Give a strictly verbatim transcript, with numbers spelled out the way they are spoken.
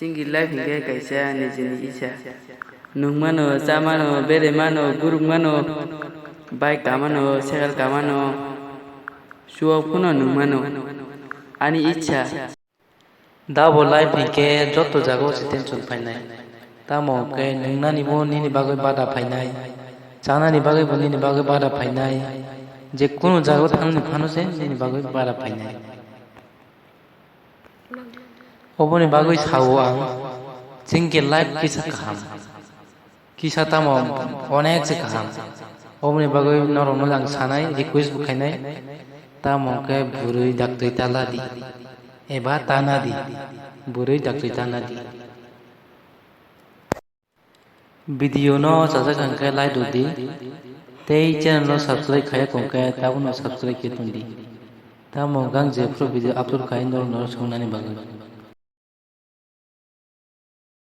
Chini life hinkhe kaisa nijini icha. Nungmano, chamano, beremano, gurukmano, bike kamano, cycle kamano, suwak phano nungmano. Ani icha. Dabo life hinkhe joto jagao se tension phainai. Tamo khe nungnani bo nini bagwi bada phainai, chanani bagwi bo nini bagwi bada phainai, je kunu jagao thangnani phano se nini bagwi bada phainai. Oboni bagwi sao ang, chini khe life kisa kaham. Kisa tamo onek se kaham. Oboni bagwi norokno ang sanai, request bo khainai. Tamo khe bwrwi daktwi ta ladi. Eba ta nadi. Bwrwi daktwi ta nadi. Video no chajak hwnkhe like rwdi. Tei channel no subscribe khaiya hwnkhe tabukno subscribe khe tongdi. Tamo gang jephru video upload khai norokno songnani bagwi.